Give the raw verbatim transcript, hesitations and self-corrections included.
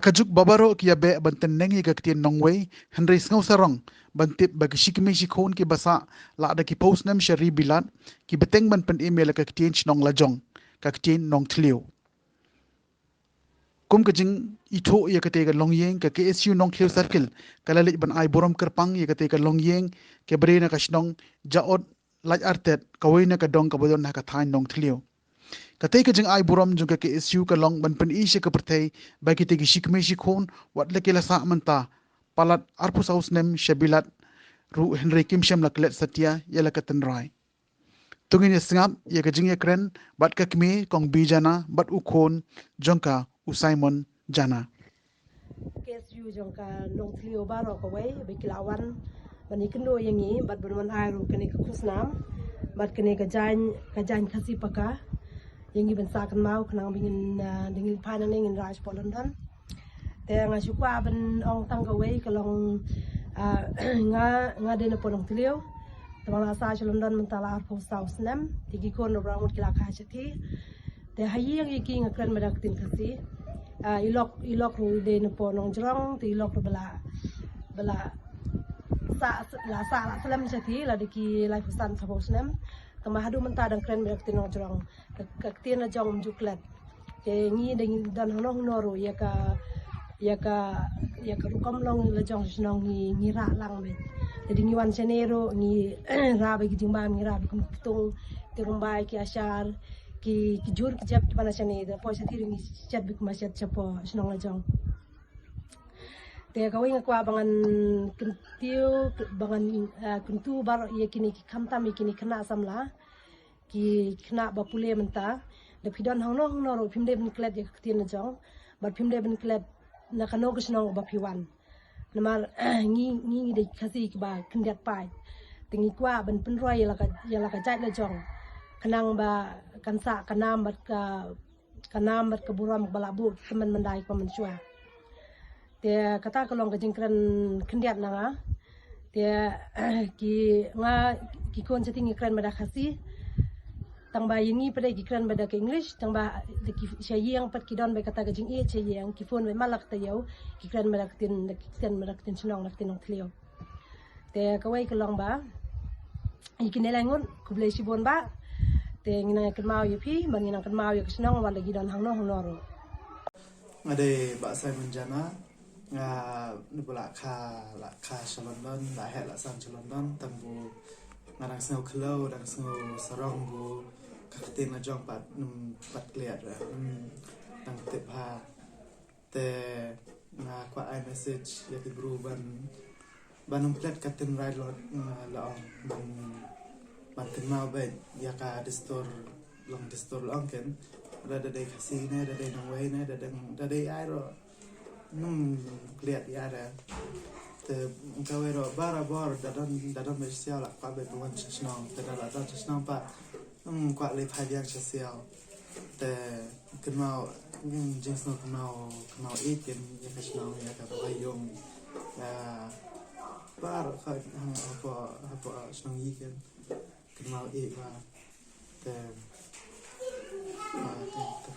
Ka juk ba baroh ki ïa beh ban tyneng ïa ka ktien nongwei, hynrei sngew sarong ban tip ba ki shikmie shikhun kiba sah la da ki phew snem sha ri bilat ki bteng ban pynim ïa la ka ktien shnong lajong, ka ktien nongthliew. Kum ka jingithuh ïa katei ka longïing, ka K S U Nongthliew Circle ka la leit ban ai burom kyrpang ïa katei ka longïing kaba dei na ka shnong Jaot Laitartet, kawei na ka dong kaba don ha ka thaiñ Nongthliew. Katei ka jingai burom jong ka K S U ka long ban pyni sha ka pyrthei ba kitei ki shikmie shikhun wat la ki la sah mynta palat arphew saw snem sha bilat ruh, hynrei kim shym la klet satia ïa la ka tynrai. To ngin ïa sngap ïa ka jingïakren bad ka kmie Kong Bijana bad u khun jong ka, u Simon Jana. K S U jong ka Nongthliew baroh kawei ba ki la wan ban ïakynduh ïa ngi bad ban wan ai ruh kane ka khusnam bad kane ka jaiñ, ka jaiñ Khasi Paka ïa ngi ban sah kynmaw khnang ba ngin, ah, da ngin phai nangne ngin rah shapoh London. Te nga shu kwah ban ong tang kawei ka long, ah, nga, nga dei na poh Nongthliew. Te ba nga la sah sha London mynta la arphew saw snem. Te ki khun ruh baroh ngut ki la kha shathie. Te ha ïing ïa ki nga kren bad ka ktien Khasi. Ah, i lok, i lok ruh i dei na poh Nongjrong, te i lok ruh ba la, ba la sah, la sah la slem shathie la da ki laiphew san saphew snem. Tangba haduh mynta dang kren bad ka ktien Nongjrong. Ka, ka ktien lajong ym ju klet. Te ngi dang don hangno hangno ruh ïa ka, ïa ka, ïa ka rukom long lajong shnong ngi, ngi rah lang beit. Te dang ngi wan shane ruh ngi rah beit ki jingbam, ngi rah beit ki ktung, te kumba ki ashar, ki, ki jur ki jep kiba na shane, te poh shathie ruh ngi shet beit kumba shet shapoh shnong lajong. Te kawei nga kwah ba ngan kyntiew, ba ngan, ah, kyntu baroh ïa kine ki khamtam, ïa kine khynnah samla, ki khynnah ba pule mynta, da phi don hangno hangno ruh phim dei ban klet ïa ka ktien lajong bad phim dei ban klet na kano ka shnong ba phi wan. Namar ngi, ngi dei Khasi kiba khyndiat paid. Te ngi kwah ban pynroi ïa la ka, ïa la ka jait lajong khnang ba kan sah ka nam bad ka, ka nam bad ka burom kaba la buh ki tymmen myndai kiba mynshuwa. Te kata ka long ka jingkren khyndiat na nga. Te ki, nga, ki khun shathie ngi kren bad ka Khasi. Tangba ïa ngi pat ki kren bad ka English, tangba da ki sha ïing pat ki don bad kata ka jingïeit sha ïing, ki phone bad ma la kata ïew, ki kren bad ka ktien, ki kren bad ka ktien shnong, ka ktien Nongthliew. Te kawei ka long ba ïa kine lai ngut, khublei shibun ba. Te ngi nang ïa kynmaw ïa phi, ba ngi nang kynmaw ïa ka shnong, wat la ki don hangno hangno ruh. Nga dei Bah Simon Jana, nga, ni ba la kha, la kha sha London, la heh la san sha London, tang ba nga dang sngew khlaw, dang sngew sarong ba ka ktien lajong pat, ym pat klet, ym dang tip ha. Te nga kwah ai message ïa ki briew ban, ban ym klet ka ktien rai lo, la ong, ban, ban kynmaw beit ïa ka dustur, long dustur la ong ken. Da, da dei Khasi ne, da dei nongwei ne, da dei, da dei ai ruh, ym klet ïa da. Te kawei ruh barabor da don, da don beit sha siaw la kwah beit ban wan sha shnong, te da la don sha shnong pat ym kwah leit phai biang sha siaw. Te kynmaw, jingsngew kynmaw, kynmaw ïeit ken ïa ka shnong, ïa ka Bhaïung, ïa baroh ka, ha, hapoh, hapoh shnong ïeit ken. Kynmaw ïeit ba. Te, ah, te, te.